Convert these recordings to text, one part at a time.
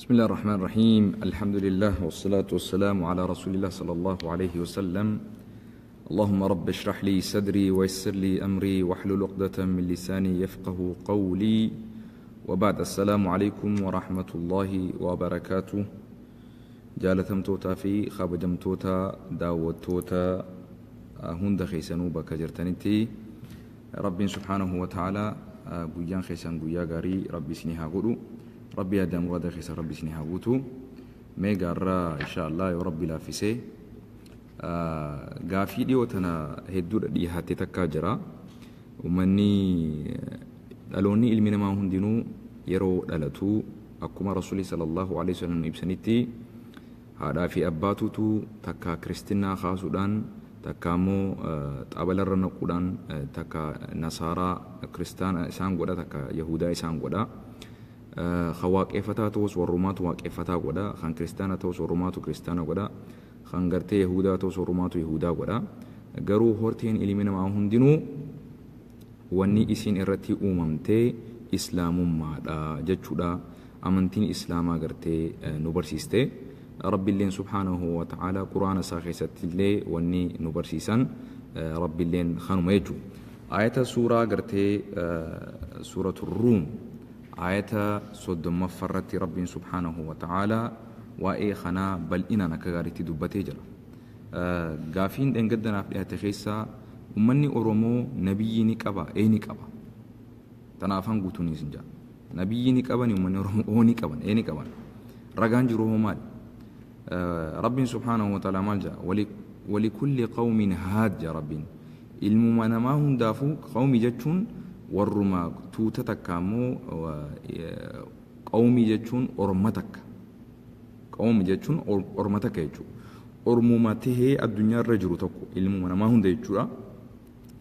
بسم الله الرحمن الرحيم، الحمد لله والصلاة والسلام على رسول الله صلى الله عليه وسلم. اللهم رب اشرح لي صدري ويسر لي أمري واحلل عقدة من لساني يفقه قولي، وبعد، السلام عليكم ورحمة الله وبركاته. Jaalatamtootaa fi kabajamtoota daawwattoota hunda keessanuu bakka jirtanitti, Rabbiin subhaanahu wa ta'ala guyyaan keessan guyyaa gaarii Rabbi isinii haa godhu. Rabbi yaada muraada keessan Rabbi isinii haa guutu. Mee gaarraa insha Allah yoo Rabbi laaffisee gaafii dhiyoo tana hedduudha dhiyaatee takkaa jira. Uummanni dhaloonni ilmi namaa hundinuu yeroo dhalatu, akkuma Rasuulli sallallahu alaihi wasallam ibsanitti, haadhaa fi abbaatutu takka kiristinnaa kaasuudhaan, takka immoo xabalarra naquudhaan, takka nasaaraa kiristaana isaan godha, takka yahudaa isaan godha. Kan waaqeffataa ta'us warrumaatu waaqeffataa godha, kan kiristaana ta'us warrumaatu kiristaana godha, kan gartee yahudaa ta'us warrumaatu yahudaa godha. Garuu horteen ilmi namaa hundinuu wanni isiin irratti uumamtee islaamummaadha jechuudha. Amantiin islaamaa gartee nu barsiiste. Rabbiilleen subhaanahu wa ta'ala quraana isaa keessatti illee wanni nu barsiisan Rabbiilleen kanuma jechuudha. Ayata suuraa gartee suuratu Ruum ayata 30ffaa irratti Rabbiin subhaanahu wa ta'ala waa'ee kanaa bal'inaan akka gaariitti dubbatee jira. Gaafiin dheengaddanaaf dhiyaate keessaa, uummanni Oromoo nabiyyi ni qaba? Ee, ni qaba. Tana afaan guutuun isin jaa. Nabiyyi ni qabani uummanni Oromoo? Oo, ni qaban, ee, ni qaban. Ragaan jiru hoo maali? Rabbiin subhaanahu wa ta'ala maal jaa? ولكل قوم هاد jaa Rabbiin. Ilmuma namaa hundaafuu, qawmi jechuun warruma tuuta takka ammoo, qawmii jechuun orma takka. Qawmi jechuun orma takka jechuudha. Ormuma tahee addunyaa irra jiru tokko, ilmuma namaa hunda jechuudha.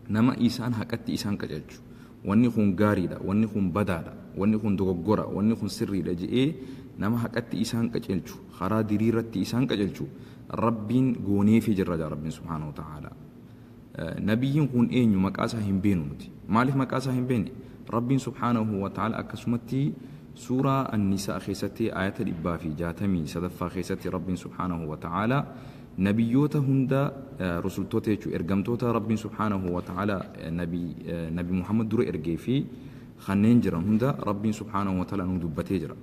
Nama isaan haqatti isaan qajeelchu. Wanni kun gaariidha, wanni kun badaadha, wanni kun dogoggora, wanni kun sirriidha je'ee nama haqatti isaan qajeelchu, karaa diriiratti isaan qajeelchu Rabbiin gooneefii jirra jaa Rabbiin subhaanahu wa ta'ala. Nabiyyiin kun eenyu? Maqaa isaa hin beenu nuti. Maaliif maqaa isaa hin beekne? Rabbiin subhaanahu wa ta'ala akkasumatti suuraa Annisaa keessatti ayata 163ffaa keessatti Rabbiin subhaanahu wa ta'ala nabiyyoota hunda, rusultoota jechuun ergamtoota Rabbiin subhaanahu wa ta'ala Nabi Muhammad dura ergee fi kanneen jiran hunda Rabbiin subhaanahu wa ta'ala nu dubbatee jira.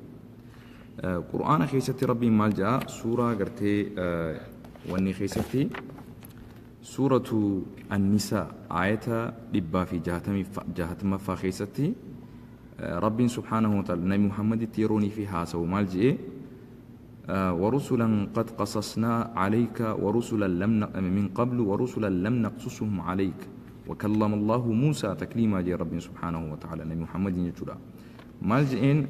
Qur'aana keessatti Rabbiin maal jedha? Suuraa gartee wanni keessatti, suuratu Annisaa ayata 160ffaa keessatti Rabbiin subhaanahu wa ta'ala Nabi Muhammaditti yeroonii fi haasawu maal jedhee? ورسلا قد قصصنا عليك ورسلا لم من قبل ورسلا لم نقصصهم عليك وكلم الله موسى تكليما جي رب سبحانه وتعالى نبي محمد يجودا maal je'een?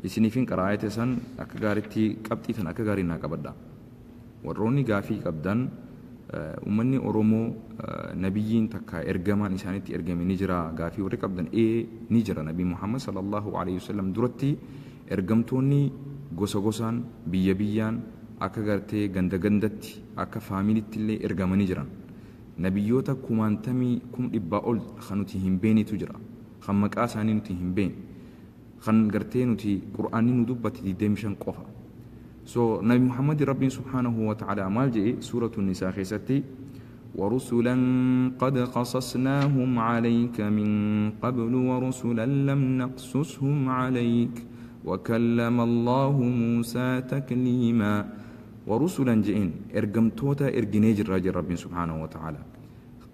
Isiniifin qaraa'ete san akka gaaritti qabxii tan akka gaarii naa qabadha. Warroonni gaafii qabdan, uummanni Oromoo nabiyyiin takka ergamaan isaanitti ergame ni jira gaafii warri qabdan, ee, ni jira. Nabi Muhammad sallallahu alaihi wasallam duratti ergamtoonni gosa gosaan, biyya biyyaan, akka gartee ganda gandatti, akka faamilitti illee ergamanii jiran. Nabiyyoota kumaantamii 100,000 ol kan nuti hin beenitu jira, kan maqaa isaanii nuti hin beene, kan gartee nuti qur'aanni nu dubbate 25 qofa. So Nabi Muhammad Rabbiin subhaanahu wa ta'ala maal jedhe suuratu Nisaa keessatti? ورسلا قد قصصناهم عليك من قبل ورسلا لم نقصصهم عليك وكلم الله موسى تكليما. ورسلا جئين ergamtoota erginee jirra jira Rabbiin subhaanahu wa ta'ala.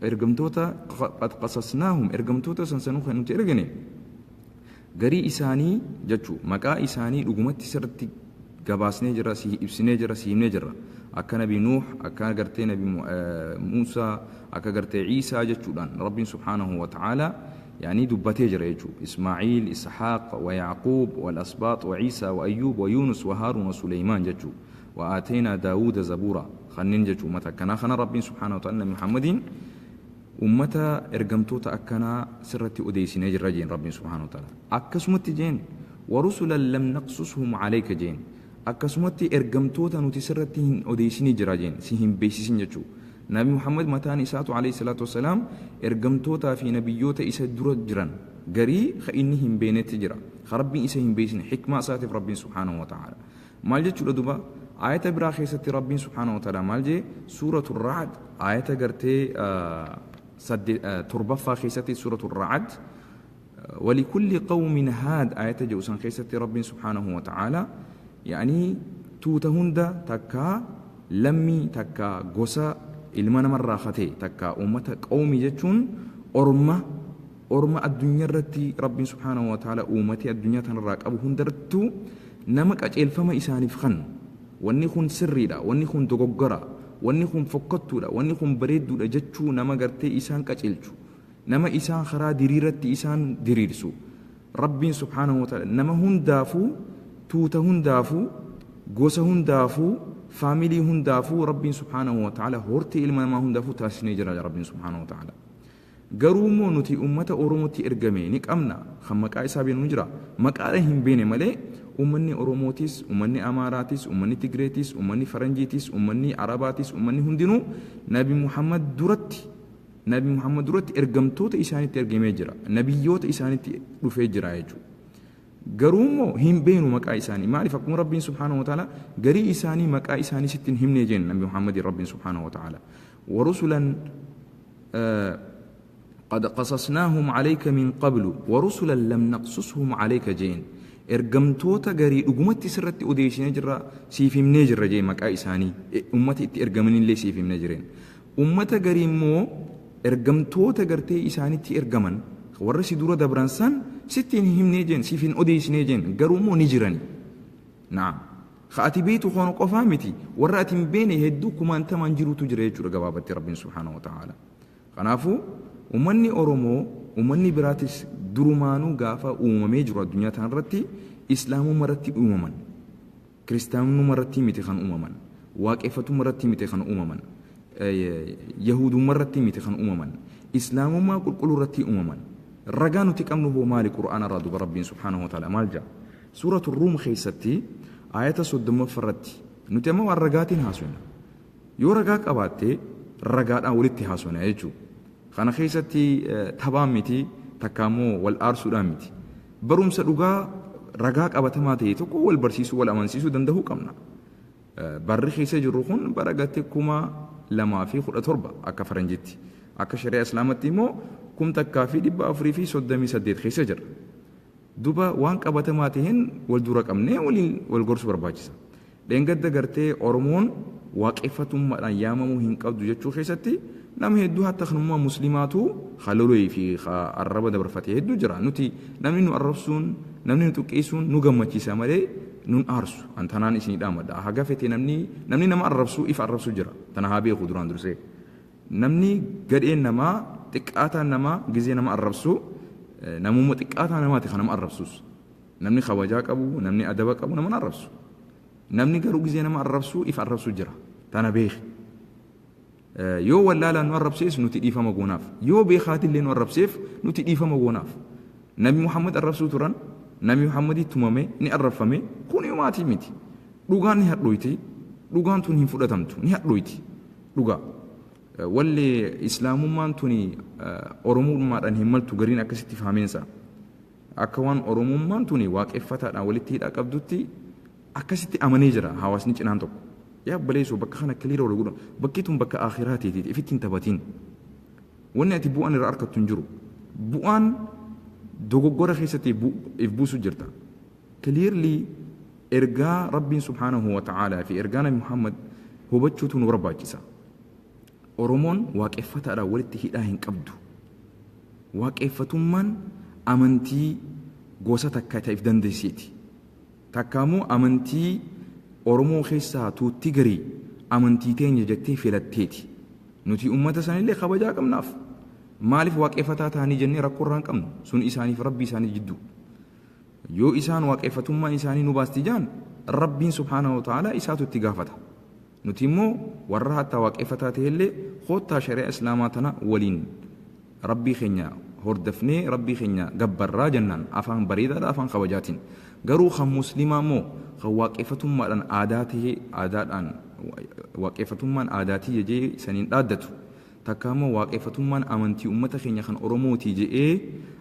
Ergamtoota قد قصصناهم, ergamtoota sansanuu kan nuti ergine garii isaanii jechuu, maqaa isaanii dhugumatti sirritti gabaasnee jira, si ibsinee jira, si himnee jirra. Akka Nabi Nuux, akka gartee Nabi Muusaa, akka gartee Ciisaa jechuudhaan Rabbiin subhaanahu wa ta'ala yaanii dubbatee jira jechuu. Ismaaciil, Isxaaq wa Yacquub والأسباط وعيسى وأيوب ويونس وهارون وسليمان jechuu. وآتينا داود زبورا kanneen jechuu. Ummata akkanaa kana Rabbiin subhaanahu wa ta'ala Nabi Muhammadiin ummata ergamtoota akkanaa sirratti odeessinee jirra jeen Rabbiin subhaanahu wa ta'ala. Akkasumatti jeen ورسلا لم نقصصهم عليك jeen. Akkasumatti ergamtoota nuti sirratti hin odeessinii jira jeen, si hin beeksisin jechuu. Nabi Muhammad mataan isaatu alayhi salaatu wasalaam ergamtootaa fi nabiyyoota isa dura jiran Garii ka inni hin beenetti jira, ka Rabbiin isa hin beeksine hikmaa isaatiif Rabbiin subhaanahu wa ta'ala. Maal jechuudha duba? Ayata biraa keessatti Rabbiin subhaanahu wa ta'ala maal jee? Suuratu Ra'ad ayata gartee torbaffaa keessatti, suuratu Ra'ad, walikulli qawmin haad ayata jedhu san keessatti, Rabbiin subhaanahu wa ta'ala yaani tuuta hunda, takkaa lammii, takka gosa ilma namarraa kate, takka ummata, qawmii jechuun orma, orma addunyaa irratti Rabbiin subhaanahu wa ta'ala uumatee addunyaa tanarraa qabu hundarrattuu nama qaceelfama isaaniif kan wanni kun sirriidha, wanni kun dogoggora, wanni kun fokkattuudha, wanni kun bareedduudha jechuu nama gartee isaan qaceelchu, nama isaan karaa diriiratti isaan diriirsu, Rabbiin subhaanahu wa ta'ala nama hundaafuu, tuuta hundaafuu, gosa hundaafuu, faamilii hundaafuu, Rabbiin subhaanahu wa ta'ala hortee ilma namaa hundaafuu taasisnee jira Rabbiin subhaanahu wa ta'ala. Garuu immoo nuti ummata Oromootti ergame ni qabna, kan maqaa isaa beenu ni jira. Maqaadha hin beene malee ummanni Oromootis, ummanni Amaaraatis, ummanni Tigreetis, ummanni Faranjiitis, ummanni Arabaatis, ummanni hundinuu Nabi Muhammad duratti ergamtoota isaanitti ergamee jira. Nabiyyoota isaanitti dhufee jira jechuudha. Garuu immoo hin beenu maqaa isaanii. Maaliif? Akkuma Rabbiin subhaanahu wa ta'ala garii isaanii maqaa isaanii sitti hin himne jeen Nabi Muhammadin Rabbiin subhaanahu wa ta'ala. ورسلا قد قصصناهم عليك من قبل ورسلا لم نقصصهم عليك jeen. Ergamtoota garii dhugumatti sirratti odeessinee jirra, siif himnee jirra jee, maqaa isaanii, ummata itti ergamanillee siif himnee jireen. Ummata garii immoo ergamtoota gartee isaanitti ergaman warra si dura dabran san sitti hin himnee jeen, siif hin odeessinee jeen, garuu immoo ni jirani. Naam. Ka ati beektu kono qofaa miti, warra ati hin beene hedduu kumaantamaan jirutu jira jechuudha gabaabatti Rabbiin subhaanahu wa ta'ala. Kanaafuu ummanni Oromoo, ummanni biraatis durumaanuu gaafa uumamee jiru addunyaa tanarratti islaamummaa irratti uumaman. Kiristaanummaa irratti miti kan uumaman. Waaqeffatummaa irratti miti kan uumaman. Yahudummaa irratti miti kan uumaman. Islaamummaa qulqulluu irratti uumaman. Ragaa nuti qabnu hoo maali? Qur'aana irraa duba Rabbiin subhaanahu wa ta'ala maal jedha? Suuratu Ruum keessatti ayata 30ffaa irratti. Nuti amma waan ragaatiin haasofna. Yoo ragaa qabaatte ragaadhaan walitti haasofna jechuudha. Kana keessatti taphaan miti, takka immoo wal aarsuudhaan miti. Barumsa dhugaa ragaa qabatamaa ta'e tokko wal barsiisuu, wal amansiisuu danda'uu qabna. Barri keessa jirru kun bara gattee 2017 akka faranjitti. Akka shari'a islaamatti immoo 1438 keessa jira. Duba waan qabatamaa ta'een wal dura qabnee waliin wal gorsuu barbaachisa. Dheengadda gartee Oromoon waaqeffatummaadhaan yaamamuu hin qabdu jechuu keessatti nama hedduu, hatta kanummaa muslimaatu haloloo fi arraba dabarfate hedduu jira. Nuti namni nu arrabsuun, namni nu xiqqeessuun nu gammachiisa malee nun aarsu. An tanaan isinii dhaamadha. Haga fete namni nama arrabsu if arrabsu jira. Tana haa beeku duraan dursee. Namni gadheen namaa, xiqqaataan namaa gizee nama arrabsu namummaa xiqqaataa namaati kan nama arrabsus. Namni kabajaa qabu, namni adaba qabu nama arrabsu. Namni garuu gizee nama arrabsu if arrabsu jira. Tana beeki. Yoo wallaalaan nu arrabsees nuti dhiifama goonaaf. Yoo beekaatillee nu arrabseef nuti dhiifama goonaaf. Nabi Muhammad arrabsuu turan, Nabi Muhammadii tumame, ni arrabfame, kun himaatii miti. Dhugaan ni hadhooyti, dhugaan tun hin fudhatamtu, ni hadhooyti. Dhugaa. Walli islaamummaan tuni Oromummaadhaan hin maltu, gariin akkasitti fahameensa. Akka waan Oromummaan tuni waaqeffataadhaan walitti hidhaa qabdutti akkasitti amanee jira hawaasni cinaan tokko. Yaa baleessoo, bakka kana clear wal godhu, bakki tun bakka akhiraatiiti, ifitti hin taphatin. Wanni ati bu'aan irraa argattu hin jiru. Bu'aan dogoggora keessatti if buusu jirta. Clearly ergaa Rabbiin subhaanahu wa ta'aalaa fi ergaa Nabi Muhammad hubachuutu nu barbaachisa. Oromoon waaqeffataadhaan walitti hidhaa hin qabdu. Waaqeffatummaan amantii gosa takka ta'eef dandeessiiti. Takka immoo amantii Oromoo keessaa tuutti garii amantii teenya jettee filatteeti. Nuti uummata sanillee kabajaa qabnaaf. Maaliif waaqeffataa ta'anii jennee rakkoo irraa hin qabnu? Sun isaaniif Rabbii isaanii jidduu. Yoo isaan waaqeffatummaan isaanii nu baasti jaan, Rabbiin subhaanahu wa ta'ala isaatu itti gaafata. Nuti immoo warra hatta waaqeffataa ta'ellee koottaa shari'a islaamaa tana waliin Rabbii keenya hordofnee Rabbii keenya gabbarraa jennaan afaan bareedaadha, afaan kabajaatiin. Garuu kan muslimaa immoo kan waaqeffatummaadhaan aadaa ta'ee, aadaadhaan waaqeffatummaan aadaatii jejee saniin dhaaddatu. Takka immoo waaqeffatummaan amantii ummata keenya kan Oromooti je'ee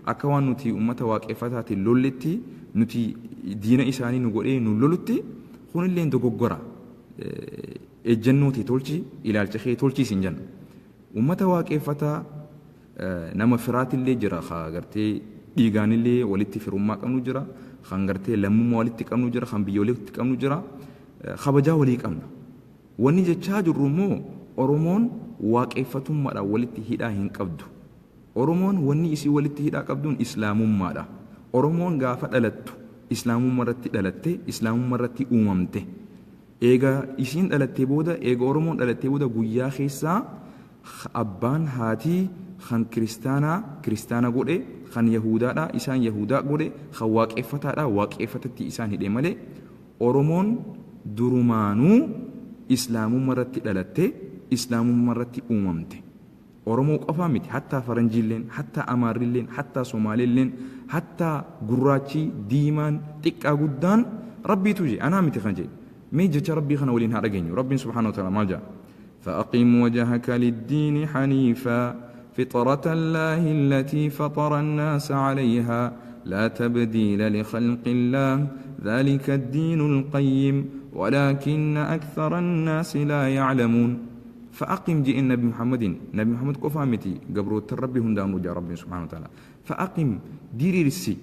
akka waan nuti ummata waaqeffataatiin lolletti, nuti diina isaanii nu godhee nu lolutti, kunilleen dogoggora. Ejjennoo tee tolchi, ilaalcha kee tolchi isin jenna. Ummata waaqeffataa nama firaatillee jira, ka gartee dhiigaanillee walitti firummaa qabnu jira, kan gartee lammummaa walitti qabnu jira, kan biyya walitti qabnu jira, kabajaa walii qabna. Wanni jechaa jirru immoo Oromoon waaqeffatummaadhaan walitti hidhaa hin qabdu. Oromoon wanni isii walitti hidhaa qabduun Islaamummaadha. Oromoon gaafa dhalattu Islaamummaa irratti dhalatte, Islaamummaa irratti uumamte. Eega isiin dhalattee booda, eega Oromoon dhalattee booda, guyyaa keessaa abbaan haatii kan kiristaanaa kiristaana godhe, kan Yahudaadha isaan Yahudaa godhe, kan waaqeffataadha waaqeffatatti isaan hidhe malee, Oromoon durumaanuu Islaamummaa irratti dhalatte, Islaamummaa irratti uumamte. Oromoo qofaa miti, hattaa faranjiilleen, hattaa Amaarrilleen, hattaa Somaaleelleen, hattaa gurraachi, diimaan, xiqqaa guddaan, Rabbiitu je, anaa miti kan je. Mee jecha Rabbii kana waliin haa dhageenyu. Rabbiin subhaanahu wa ta'ala maal jedha? فأقم وجهك للدين حنيفا فطرة الله التي فطر الناس عليها لا تبديل لخلق الله ذلك الدين القيم ولكن أكثر الناس لا يعلمون. فأقم جئ النبي محمد، نبي محمد قفا متي، قبروت ربي هندان رجع ربي سبحانه وتعالى. فأقم ديريرسي،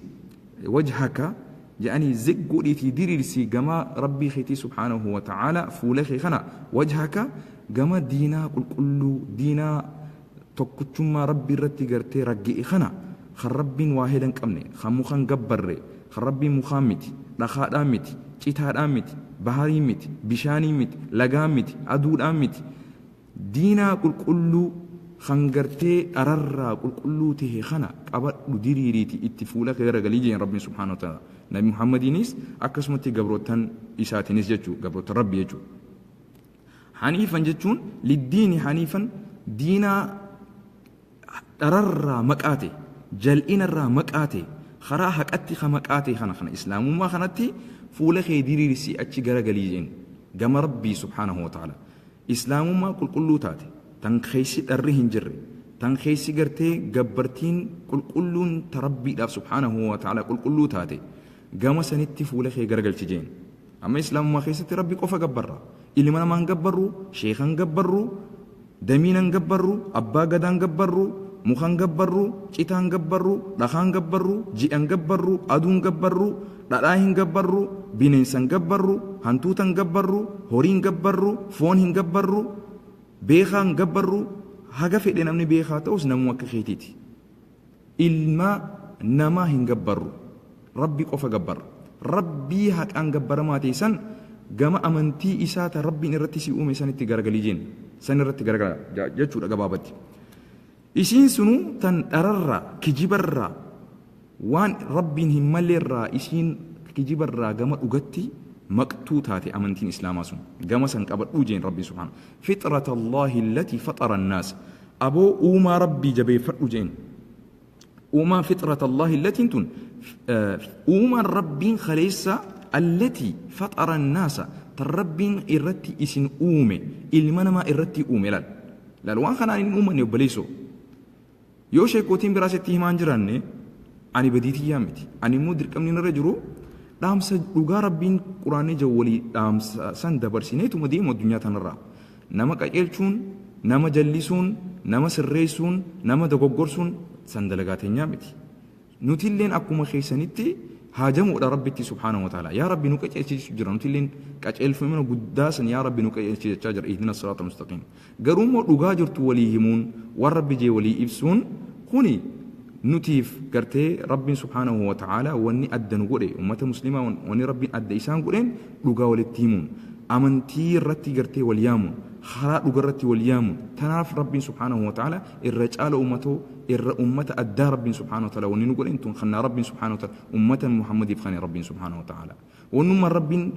وجهك يعني زق قوليتي ديريرسي جما ربي خيتي سبحانه وتعالى فولخي خنا، وجهك جما دينا قل كل دينا tokkichummaa Rabbii irratti gartee ragga'e kana, kan Rabbiin waa hedan qabne, kan mukan gabbarre, kan Rabbiin mukaan miti, dhakaadhaan miti, citaadhaan miti, baharii miti, bishaanii miti, lagaan miti, aduudhaan miti, diinaa qulqulluu kan gartee dhararraa qulqulluu tahe kana qabadhu, diriiriiti itti fuula kee garagalii jeen Rabbiin subhaanahu wa ta'ala. Nabi Muhammadiinis akkasumatti gabroottan isaatiinis jechuu, gabroottan Rabbii jechuu. Haniifan jechuun liddiini haniifan, diinaa dhararraa maqaa ta'e, jal'inarraa maqaa ta'e, karaa haqatti ka maqaa ta'e kana Islaamummaa kanatti fuula kee diriirsii achi garagalii jeen gama Rabbii subhaanahu wa ta'ala. Islaamummaa qulqulluu taate, tan keessi dharri hin jirre, tan keessi gartee gabbartiin qulqulluun ta Rabbiidhaaf subhaanahu wa ta'ala qulqulluu taate, gama sanitti fuula kee garagalchi jeen. Amma Islaamummaa keessatti Rabbi qofa gabbarra. Ilma namaan gabbarru, sheekan gabbarru, damiinan gabbarru, abbaa gadaan gabbarru, mukan gabbarru, citaan gabbarru, dhakaan gabbarru, ji'an gabbarru, aduun gabbarru, dhadhaa hin gabbarru, bineensan gabbarru, hantuutan gabbarru, horiin gabbarru, foon hin gabbarru, beekaan gabbarru. Haga fedhe namni beekaa ta'us namuma akka keetiiti. Ilma namaa hin gabbarru. Rabbi qofa gabbarra. Rabbii haqaan gabbaramaa ta'e san gama amantii isaa ta Rabbiin irratti si uume sanitti garagalii jeen. San irratti garagala jechuudha gabaabatti. Isiin sunu tan dhararraa, kijibarraa, waan Rabbiin hin malleerraa, isiin kijibarraa gama dhugatti maqtuu taate amantiin Islaamaa sun. Gama san qabadhuu jeen Rabbiin subhaana. Fixrata Allaahi allatii faxara annaas. Aboo uumaa Rabbii jabeeffadhu jeen. Uumaa fixrata Allaahi allatiin tun uumaan Rabbiin kaleessa, allatii faxara annaasa, tan Rabbiin irratti isin uume, ilma namaa irratti uume laal. Laal, waan kanaan hin uumanne obboleessoo. Yoo sheekootiin biraa sitti himaan jiraanne ani badii tiyyaa miti. Ani immoo dirqamni narra jiru dhaamsa dhugaa Rabbiin quraanni jiru walii dhaamsa san dabarsineetuma deemu addunyaa tanarraa. Nama qajeelchuun, nama jallisuun, nama sirreessuun, nama dogoggorsuun san dalagaa teenyaa miti. Nutilleen akkuma keessanitti haajamuudha Rabbitti subhaanahu wa ta'ala. Yaa Rabbi nu qajeelchisu jira. Nutilleen qajeelfamina guddaa san yaa Rabbi nu qajeelchi jechaa jira. Ihdina siraata mustaqiim. Garuu immoo dhugaa jirtu walii himuun, waan Rabbi jee walii ibsuun kuni nutiif gartee Rabbiin subhaanahu wa ta'ala wanni adda nu godhe, ummata muslimaa wanni Rabbiin adda isaan godheen dhugaa walitti himuun, amantii irratti gartee wal yaamuun, karaa dhuga irratti wal yaamuun. Tanaaf Rabbiin subhaanahu wa ta'ala irra caala ummatoo, irra ummata addaa Rabbiin subhaanahu wa ta'ala wanni nu godheen tun kannaa Rabbiin subhaanahu wa ta'ala ummata Muhammadiif kane. Rabbiin subhaanahu wa ta'ala wannummaan Rabbiin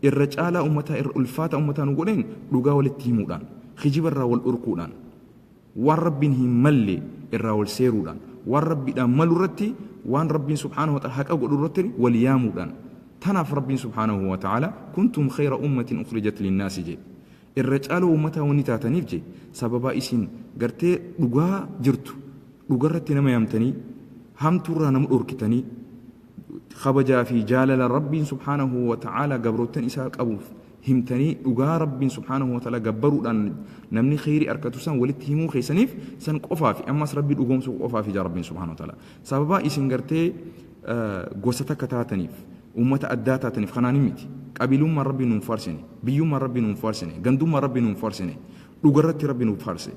irra caalaa ummataa, irra ulfaata ummataa nu godheen dhugaa walitti himuudhaan, kijiba irraa wal dhorkuudhaan, waan Rabbiin hin malle irraa wal seeruudhaan, waan Rabbiidhaan malu irratti, waan Rabbiin subhaanahu wa ta'ala haqa godhu irratti wal yaamuudhaan. Tanaaf Rabbiin subhaanahu wa ta'ala kuntum khayra ummatin ukhrijat linnaasi jedhe. Irra caaloo uummataa wanni taataniif je sababaa isin gartee dhugaa jirtu dhugarratti nama yaamtanii, hamtuurraa nama dhorkitanii, kabajaa fi jaalala Rabbiin subhaanahu wa ta'ala gabroottan isaa qabuuf himtanii, dhugaa Rabbiin subhaanahu wa ta'ala gabbaruudhaan namni kheyrii arkatu san walitti himuu keessaniif san qofaafi, ammas Rabbii dhugoomsuu qofaafi jaa Rabbiin subhaanahu wa ta'ala. Sababaa isin gartee gosa takka taataniif, ummata addaa taataniif kanaan miti. Qabiilummaan Rabbii nuun faarsine, biyyummaan Rabbii nuun faarsine, gandummaan Rabbii nuun faarsine, dhugarratti Rabbi nuuf faarse.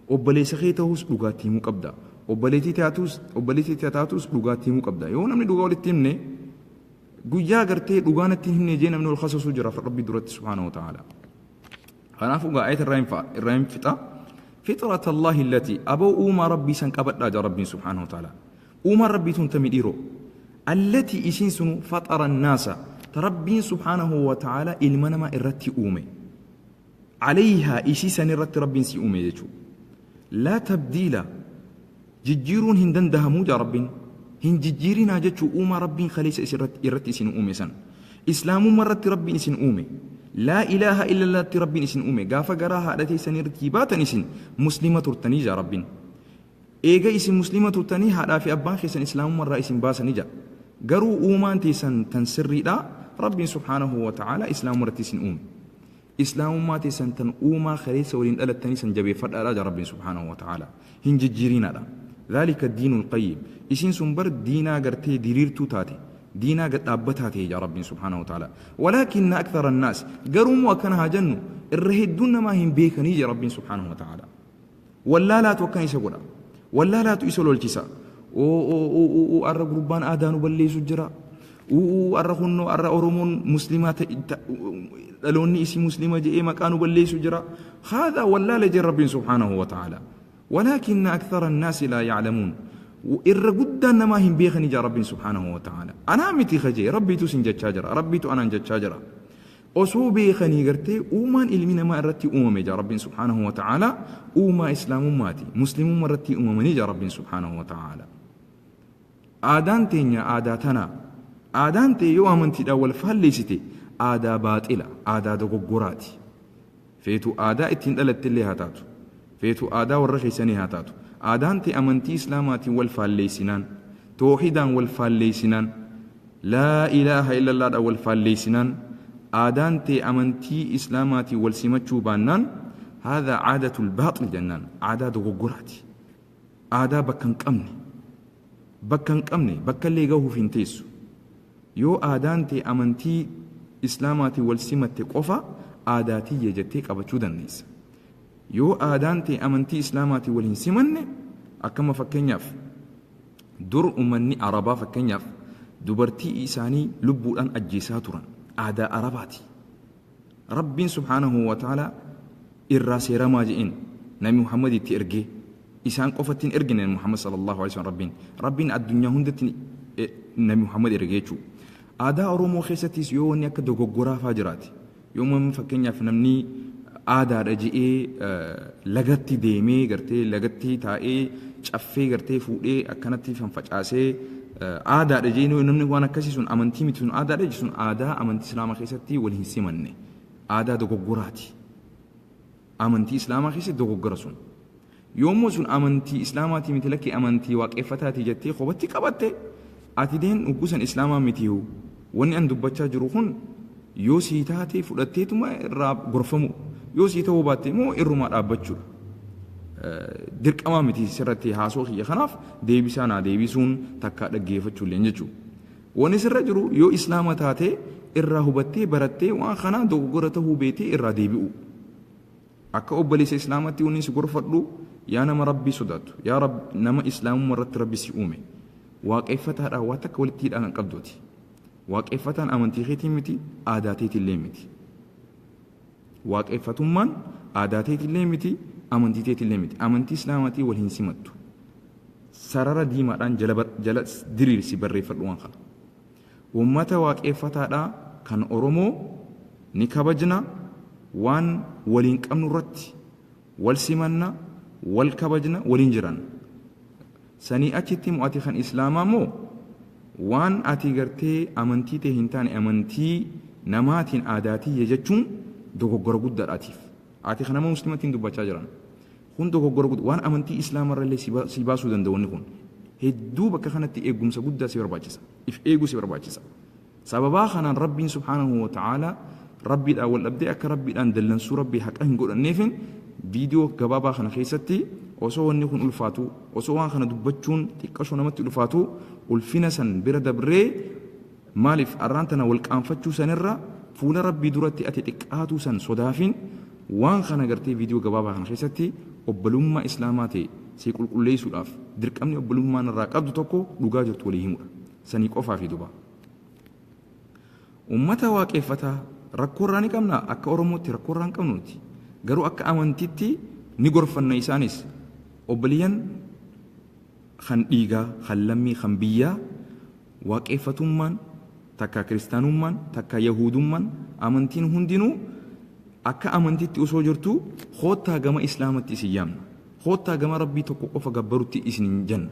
Obboleessa kee ta'us dhugaatti himuu qabda. Obboleettii taatus, obboleettii taatus dhugaatti himuu qabda. Yoo namni dhugaa walitti himne, guyyaa gartee dhugaa natti hin himne jee namni ol kasasuu jira Rabbii duratti subhaanahu wa ta'ala. Kanaafuu gaa ayata irraa hin fixa. Fixrat Allahi allati aboo uumaa Rabbii san qabadhaa jaa Rabbiin subhaanahu wa ta'ala. Uumaan Rabbii tun tami dhiiroo? Allati isiin sunu faxara naasa ta Rabbiin subhaanahu wa ta'ala ilma namaa irratti uume. Alayhaa isii san irratti Rabbiin si uume jechuudha. Laa tabdiila jijjiiruun hin dandahamuu jaa Rabbiin. Hin jijjiirinaa jechuu uumaa Rabbiin kaleessa irratti isin uume san. Islaamummaa irratti Rabbiin isin uume. Laa ilaaha illallahtti Rabbiin isin uume. Gaafa garaa haadha teessanii irratti baatan isin muslima turtanii jaa Rabbiin. Eega isin muslima turtanii haadhaa fi abbaan keessan islaamummaa irraa isin baasanii jaa. Garuu uumaan teessan tan sirriidha. Rabbiin subhaanahu wa ta'ala islaamummaa irratti isin uume. Islaamummaa teessan tan uumaa kaleessa waliin dhalattanii san jabeeffadhaadha jaa Rabbiin subhaanahu wa ta'ala. Hin jijjiirinaadha. Dhaalika diinul qayyim. Isiin sun bar diinaa gartee diriirtuu taate. Diinaa gad dhaabbataa ta'e jaa Rabbiin subhaanahu wa ta'ala. Walaakinna akthara annaas. Garuu immoo akkana haa jennu irra hedduun namaa hin beekanii jaa Rabbiin subhaanahu wa ta'ala. Wallaalaatu akkana isa godha. Wallaalaatu isa lolchisa. Oo arra gurbaan aadaa nu balleessu jira. Uu arra kunnoo arra Oromoon muslimaa dhaloonni isii muslima je'ee maqaa nu balleessu jira. Haadha wallaala jee Rabbiin subhaanahu wa ta'ala. Walaakinna akthara annaasi laa ya'lamuun. Irra guddaan namaa hin beekani jaa Rabbiin subhaanahu wa ta'ala. Anaa miti kajee Rabbiitu sin jechaa jira. Rabbiitu anaan jechaa jira. Osoo beekanii gartee uumaan ilmi namaa irratti uumame jaa Rabbiin subhaanahu wa ta'ala uumaa islaamummaati. Muslimummaa irratti uumamanii jaa Rabbiin subhaanahu wa ta'ala. Aadaan teenya aadaa tanaa. Aadaan tee yoo amantiidhaan wal faalleessite aadaa baaxila, aadaa dogoggoraati. Feetu aadaa ittiin dhalatte illee haa taatu. Feetu aadaa warra keessanii haa taatu. Aadaan tee amantii islaamaatiin wal faalleessinaan, toohidaan wal faalleessinaan, laa ilaaha illallaadhaan wal faalleessinaan, aadaan tee amantii islaamaatiin wal simachuu baannaan, haadha caadatul baaxil jennaan, aadaa dogoggoraati. Aadaa bakka hin qabne, bakka hin qabne, bakka illee gahuuf hin teessu. Yoo aadaan tee amantii islaamaatiin wal simatte qofa aadaa tiyya jettee qabachuu dandeessa. Yoo aadaan tee amantii islaamaatiin wal hin simanne, akkama fakkeenyaaf dur ummanni Arabaa fakkeenyaaf dubartii isaanii lubbuudhaan ajjeesaa turan, aadaa Arabaati. Rabbiin subhaanahu wa ta'ala irraa seeramaa je'een Nabi Muhammad itti ergee, isaan qofatti hin ergine Nabi Muhammad sallallahu alaihi wasallam. Rabbiin addunyaa hundatti Nabi Muhammad ergee jechuudha. Aadaa Oromoo keessattis yoo wanni akka dogoggoraa faa jiraate, yoo fakkeenyaaf namni aadaadha je'ee lagatti deemee gartee lagatti taa'ee caffee gartee fuudhee akkanatti fanfacaasee aadaadha je'ee, namni waan akkasii sun amantii miti, sun aadaadha jechuun sun aadaa amantii islaamaa keessatti wal hin simanne, aadaa dogoggoraati. Amantii islaamaa keessatti dogoggora sun. Yoommoo sun amantii islaamaatii miti, lakkii amantii waaqeffataatii jettee kophatti qabatte, ati deen uggusan islaamaa mitiihu. Wanni an dubbachaa jiru kun yoo sii taate fudhatteetuma irraa gorfamu, yoo sii ta'uu baatte immoo irrumaa dhaabbachuudha. Dirqamaa miti sirratti haasoo kiyya kanaaf deebisaa naa deebisuun takkaa dhaggeeffachuu illee jechuudha. Wanni sirra jiru yoo islaama taate irraa hubattee barattee waan kanaa dogoggora ta'uu beetee irraa deebi'u. Akka obboleessa islaamatti wanni si gorfadhu, yaa nama Rabbii sodaattu, yaa nama islaamummaa irratti Rabbi si uume, waaqeffataadhaan waa takka walitti hidhaa kan qabduuti. Waaqeffataan amantii keetii miti, aadaa teetillee miti. Waaqeffatummaan aadaa teetillee miti, amantii teetillee miti. Amantii islaamaatii wal hin simattu. Sarara diimaadhaan jala diriirsi barreeffadhu waan kana. Uummata waaqeffataadhaa kan Oromoo ni kabajna, waan waliin qabnu irratti wal simanna, wal kabajna, waliin jiranna. Sanii achitti immoo ati kan islaamaa immoo waan ati gartee amantii tee hin taane amantii namaatiin aadaa tiyya jechuun dogoggora guddaadha atiif. Ati kan nama muslimatiin dubbachaa jiran. Kun dogoggora guddaa waan amantii islaamarra illee si baasuu danda'u wanni kun. Hedduu bakka kanatti eegumsa guddaa si barbaachisa. If eeguu si barbaachisa. Sababaa kanaan Rabbiin subhaanahu wa ta'aalaa Rabbiidhaan wal dhabdee akka Rabbiidhaan dallansuu Rabbii haqa hin godhanneefin viidiyoo gabaabaa kana keessatti osoo wanni kun ulfaatu, osoo waan kana dubbachuun xiqqashoo namatti ulfaatu, ulfina san bira dabree maaliif arraan tana wal qaanfachuu sanirra fuula Rabbii duratti ati xiqqaatuu san sodaafin waan kana gartee viidiyoo gabaabaa kana keessatti obbolummaa islaamaa ta'e si qulqulleessuudhaaf dirqamni obbolummaan irraa qabdu tokko dhugaa jirtu walii himuudha. Sanii qofaa fi duba. Ummata waaqeffataa rakkoo irraa ni qabna, akka Oromootti rakkoo irraa hin qabnu nuti. Garuu akka amantitti ni gorfanna isaanis. Obboleeyyan kan dhiigaa, kan lammii, kan biyyaa waaqeffatummaan takka kiristaanummaan takka yahuudummaan amantiin hundinuu akka amantitti osoo jirtu koottaa gama islaamatti isin yaamna. Koottaa gama Rabbii tokko qofa gabbarutti isin hin jenna.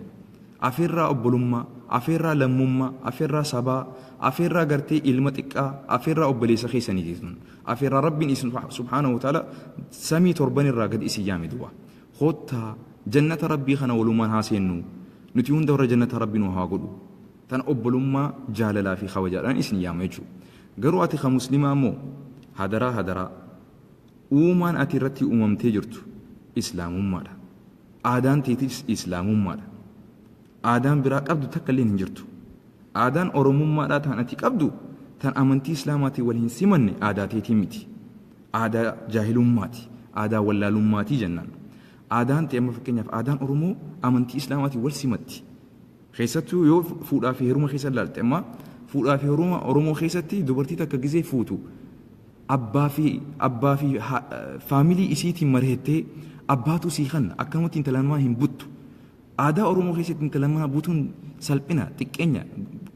Afeerraa obbolummaa, afeerraa lammummaa, afeerraa sabaa, afeerraa gartee ilma xiqqaa, afeerraa obboleessa keessaniiti sun. Afeerraa Rabbiin isin subhaanahu wa ta'ala samii torban irraa gad isin yaame duuba. Koottaa jannata Rabbii kana walumaan haa seennu. Nuti hunda warra jannata Rabbi nu haa godhu. Tana obbolummaa jaalalaa fi kabajaadhaan isin yaama jechuudha. Garuu ati ka muslimaa immoo hadaraa hadaraa uumaan ati irratti uumamtee jirtu islaamummaadha. Aadaan teetis islaamummaadha. Aadaan biraa qabdu takka illee hin jirtu. Aadaan Oromummaadhaa tan ati qabdu tan amantii islaamaatiin wal hin simanne aadaa teetii miti. Aadaa jaahilummaati. Aadaa wallaalummaatii jennaan. Aadaan ta'e amma fakkeenyaaf aadaan Oromoo amantii islaamaatiin wal simatti. Keessattuu yoo fuudhaa fi heeruma keessa ilaalte, amma fuudhaa fi heeruma Oromoo keessatti dubartii takka gizee fuutu abbaa fi faamilii isiitiin mari'attee abbaatu sii kanna, akkanumatti intala namaa hin buttu. Aadaa Oromoo keessatti intala namaa butuun salphina, xiqqeenya,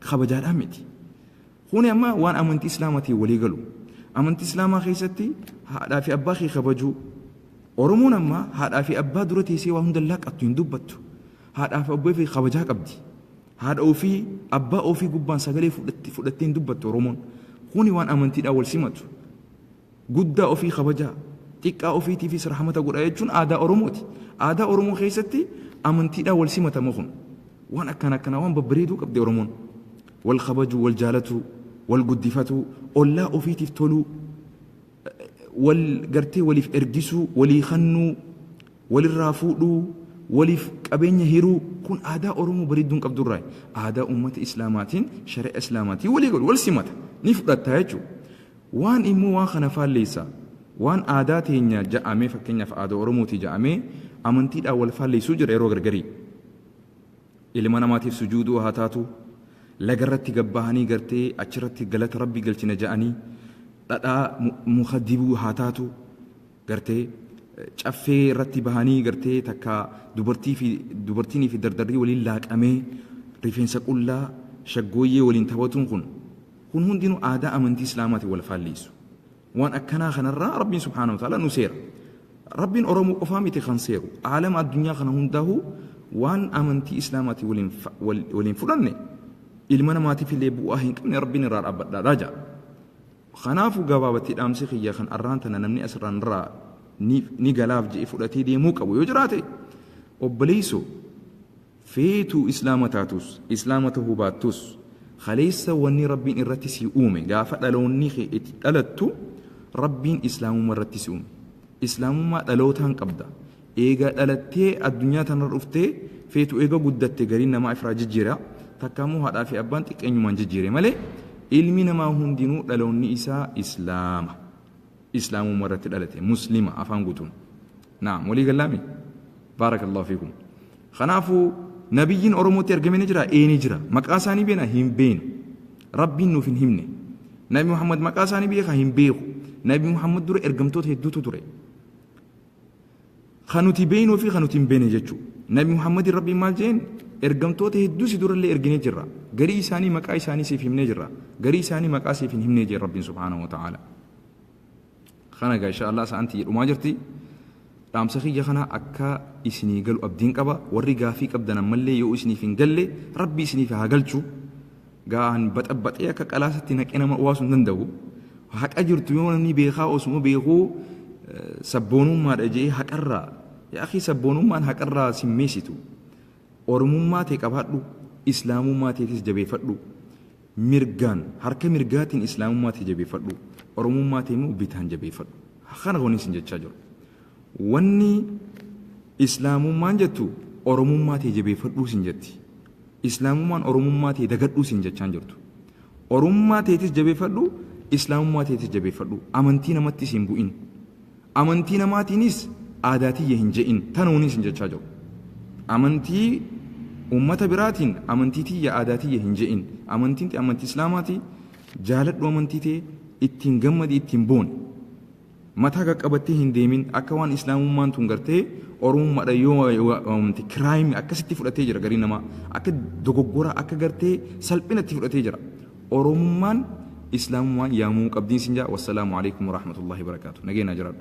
kabajaadhaan miti. Kuni amma waan amantii Islaamaatiin walii galu. Amantii Islaamaa keessatti haadhaa fi abbaa kee kabajuu. Oromoon amma haadhaa fi abbaa dura teessee waa hunda laaqattu hin dubbattu. Haadhaa fi abbaa ofii kabajaa qabdi. Haadha ofii abbaa ofii gubbaan sagalee fudhattee hin dubbattu Oromoon. Kuni waan amantiidhaan wal simatu. Guddaa ofii kabajaa, xiqqaa ofiitiifis rahmata godha jechuun aadaa Oromooti. Aadaa Oromoo keessatti amantiidhaan wal simatama kun. Waan akkana akkanaa waan babbareeduu qabdi Oromoon. Wal kabajuu, wal jaalatuu, wal guddifatuu, ollaa ofiitiif toluu, wal gartee waliif ergisuu, walii kennuu, walirraa fuudhuu, waliif qabeenya hiruu kun aadaa Oromoo bareedduun qabdurraa aadaa uummata Islaamaatiin, shari'a Islaamaatiin walii galu, wal simata, ni fudhatta jechuudha. Waan immoo waan kana faalleessa, waan aadaa teenya ja'amee, fakkeenyaaf aadaa Oromooti ja'amee amantiidhaan wal faalleessuu jira yeroo gargarii. Ilma namaatiif sujuuduu haa taatu, lagarratti gabbahanii gartee achirratti galata Rabbii galchina ja'anii dhadhaa muka dibuu haa taatu, gartee caffee irratti bahanii gartee takka dubartii fi dubartiinii fi dardarrii waliin laaqamee rifeensa qullaa shaggooyyee waliin taphatuun kun hundinuu aadaa amantii islaamaatiin wal faalleessu. Waan akkanaa kanarraa Rabbiin subhaanahu wa ta'ala nu seera. Rabbiin Oromoo qofaa miti kan seeru. Aalama addunyaa kana hundaa'u waan amantii islaamaatiin waliin fudhanne, ilma namaatiif illee bu'aa hin qabne Rabbiin irraa dhaabbadhaadhaa jedha. Kanaafuu gabaabatti dhaamsi kiyya kan arraan tana namni asirraan irraa ni galaaf je'e fudhatee deemuu qabu yoo jiraate, obboleessoo, feetuu islaama taatus islaama ta'uu baattus, kaleessa wanni Rabbiin irratti si uume, gaafa dhaloonni kee itti dhalattu Rabbiin islaamummaa irratti si uume. Islaamummaa dhalootaan qabda. Eega dhalattee addunyaa tanarra dhuftee, feetu eega guddatte gariin namaa ifraa jijjiira, takka immoo haadhaa fi abbaan xiqqeenyumaan jijjiire malee ilmi namaa hundinuu dhaloonni isaa islaama. Islaamummaa irratti dhalate, muslima afaan guutuun. Naam, walii gallaami? Baarakallahu fiikum. Kanaafuu nabiyyiin Oromootti argame ni jira? Ee, ni jira. Maqaa isaanii beena? Hin beenu. Rabbiin nuuf hin himne. Nabi Muhammad maqaa isaanii beeka? Hin beeku. Nabi Muhammad dura ergamtoota hedduutu ture. Kan nuti beeknuu fi kan nuti hin beekne jechuudha. Nabi Muhammadin Rabbiin maal jeen? Ergamtoota hedduu si durallee erginee jirra. Garii isaanii maqaa isaanii siif himnee jirra. Garii isaanii maqaa siif hin himnee jeen Rabbiin subhaanahu wa ta'ala. Kana egaa insha Allah sa'aan tiyya dhumaa jirti. Dhaamsa kiyya kana akka isinii galu abdiin qaba. Warri gaafii qabdan ammallee yoo isiniif hin galle Rabbi isiniif haa galchu. Gaan baxabbaxee akka qalaasatti naqee nama owaasuu hin danda'u. Haqa jirtu yoo namni beekaa osuma beekuu Sabboonummaadha je'ee haqarraa, yaa akhii, sabboonummaan haqarraa simmeessitu. Oromummaa tee qabaadhu, Islaamummaa teetis jabeeffadhu. Mirgaan, harka mirgaatiin Islaamummaa tee jabeeffadhu, Oromummaa tee immoo bitaan jabeeffadhu. Kana wanni isin jechaa jiru. Wanni Islaamummaan jettu Oromummaa tee jabeeffadhuu sin jetti. Islaamummaan Oromummaa tee dagadhuu sin jechaan jirtu. Oromummaa teetis jabeeffadhu, Islaamummaa teetis jabeeffadhu. Amantii namattis hin bu'in. Amantii namaatiinis aadaa tiyya hin je'in. Tana wanni isin jechaa jiru. Amantii ummata biraatiin amantii tiyya aadaa tiyya hin je'in. Amantiin tee amantii Islaamaati. Jaaladhu amantii tee, ittiin gammadi, ittiin booni. Mataa qaqqabattee hin deemin akka waan Islaamummaan tun gartee Oromummaadha yoo waamamte crime akkasitti fudhatee jira garii namaa. Akka dogoggora, akka gartee salphinatti fudhatee jira. Oromummaan Islaamummaan yaamuu qabdiin sin jaa. Wassalaamu alaikum warahmatullahi wabarakaatu. Nageenyaa jiraadhu.